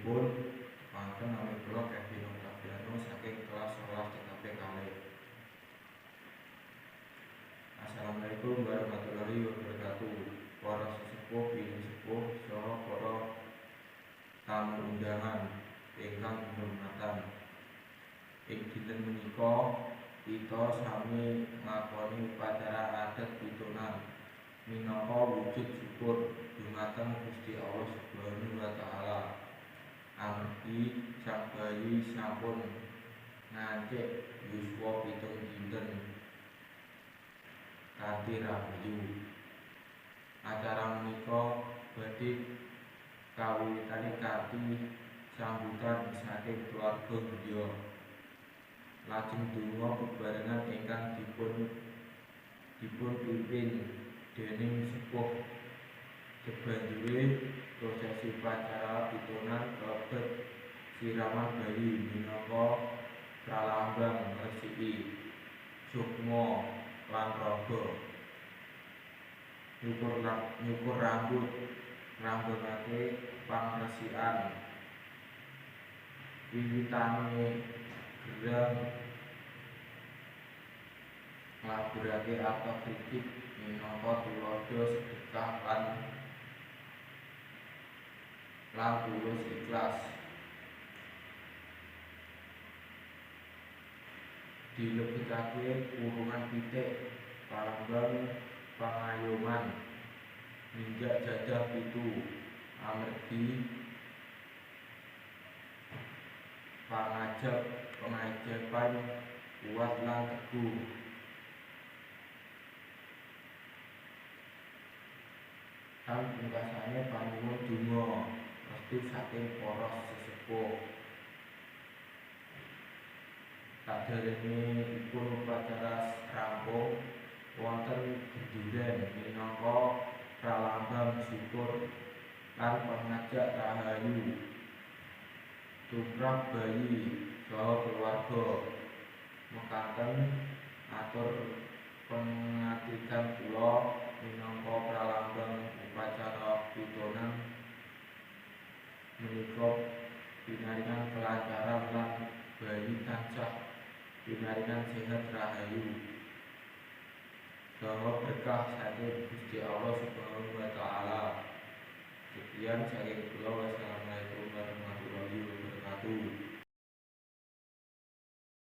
Saderengipun tepangaken nami kula Kevin Octaviano saking kelas 11 TKP kalih. Assalamualaikum warahmatullahi wabarakatuh. Para sesepuh, pinisepuh, saha para tamu undangan ingkang kinurmatan. Ing dinten menika kita sami nglakoni upacara adat pitunan minangka wujud syukur dumateng Gusti Allah Subhanahu wa taala. Amargi sang bayi sampun ngancik yuswa 7 dinten kanthi rahayu. Acara menika badhe kawiwitane kanthi sambutan saking keluarga griya. Lajeng donga bebarengan ingkang dipun pimpin dening sepuh. Sabanjure prosesi upacara pitunan kalebet siraman bayi minangka pralambang ngresiki sukma lan raga. Nyukur rambut ngrambangake pangresikan. Wiwitane gerang nglaburake arta krikik minangka tuladha sedekah lan tulus ikhlas. Dilebetake kurungan pitik pralambang pangayoman ninjak jadah pitu amargi pangajaban kuat lan teguh. Lan pungkasane panuwun donga restu saking para sesepuh. Saderengipun upacara rampung wonten geduren minangka pralambang syukur lan pangajak rahayu tumrap bayi saha keluarga. Mekaten atur pengatikan kula minangka pralambang upacara pitunan menika pinaringan kelancaran lan bayi tansah pinaringan sehat rahayu saha berkah saking Gusti Allah Subhanahu wa taala. Sekian saking kula. Wassalamualaikum warahmatullahi wabarakatuh.